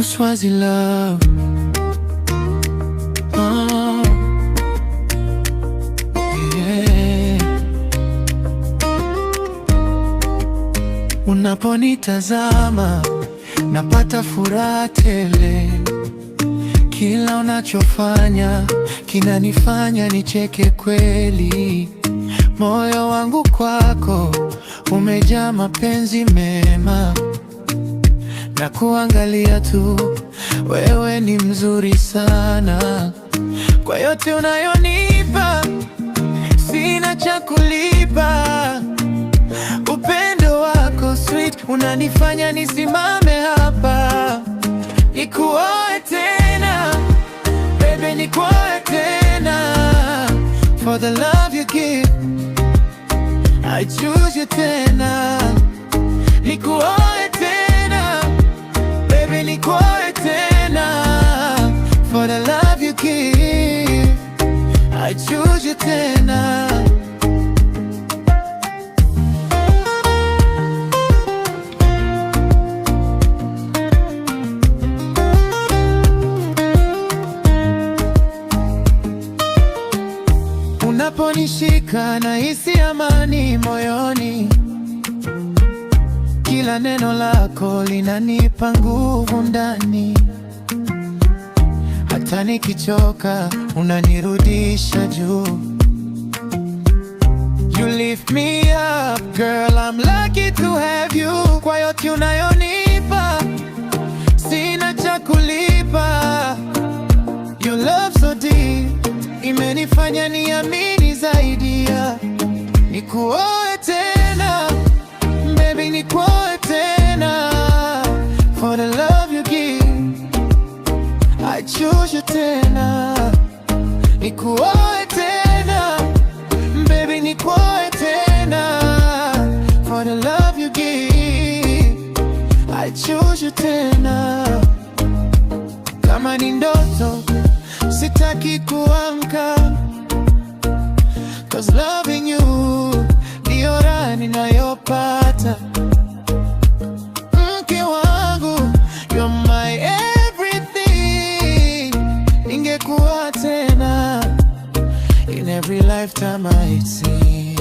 Uswazi love. Oh, yeah. Unaponitazama napata furaha tele. Kila unachofanya kinanifanya nicheke kweli. Moyo wangu kwako umejaa mapenzi mema, na kuangalia tu, wewe ni mzuri sana. Kwa yote unayonipa, sina cha kulipa. Upendo wako sweet unanifanya nisimame hapa, nikuoe tena baby, nikuoe tena. For the love you give I choose you tena, nikuoe tena baby, nikuoe tena. For the love you give I choose you tena. Unaponishika nahisi amani moyoni, kila neno lako linanipa nguvu ndani. Hata nikichoka unanirudisha juu. You lift me up girl, I'm lucky to have you. Kwa yote unayonipa sina cha kulipa. Your love so deep imenifanya niamini zaidi ya nikuoe tena baby, nikuoe tena. For the love you give I choose you tena, nikuoe tena baby, nikuoe tena. For the love you give I choose you tena. Kama ni ndoto sitaki kuamka, 'cause loving you ndiyo raha ninayopata. Mke wangu, you're my everything. Ningekuwa tena in every lifetime I'd sing.